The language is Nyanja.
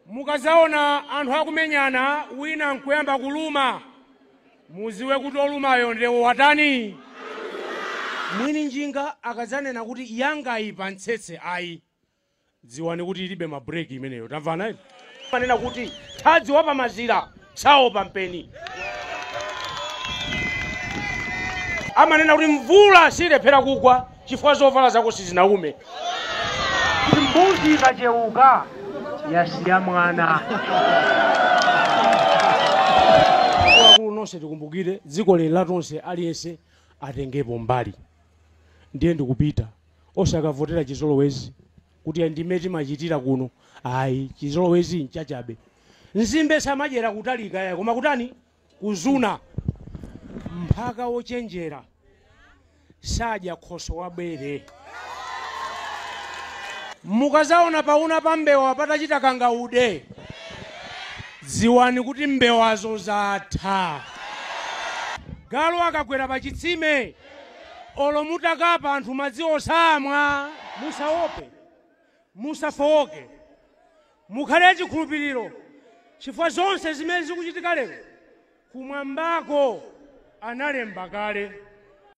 Mukazaona anthu akumenyana wina nkuyamba kuluma, muziwe kuti olumayo ndiwo watani. Mwini njinga akazanena kuti yanga ipa ntsetse ayi, dziwani kuti ilibe mabreki imeneyo. Tamvana iti? Manena kuti thadzi wa pamazira saopa mpeni. Amanena kuti mvula silephera kugwa chifukwa zovala zako sizinaume. Kuti mbuzi ikacheuka yasiya mwana. Akulu nonse tikumbukire dziko lili latonse, aliyense atengepo mbali. Ndiye ndikupita osakavotera chizolowezi kuti ndime timachitira kuno. Ayi, chizolowezi nchachabe. Nzimbe samadyera kutalika ya, koma kutani kuzuna. Mphaka wochenjera sadya khoso wabere. Mukazaona pauna pa mbewa patachita kangaude, dziwani kuti mbewazo zatha. Galu akagwera pa chitsime olo mutakapa anthu madzi osamwa. Musaope, musafowoke, mukhale chikhulupiriro, chifukwa zonse zimene zikuchitika lero kumwambako analemba kale.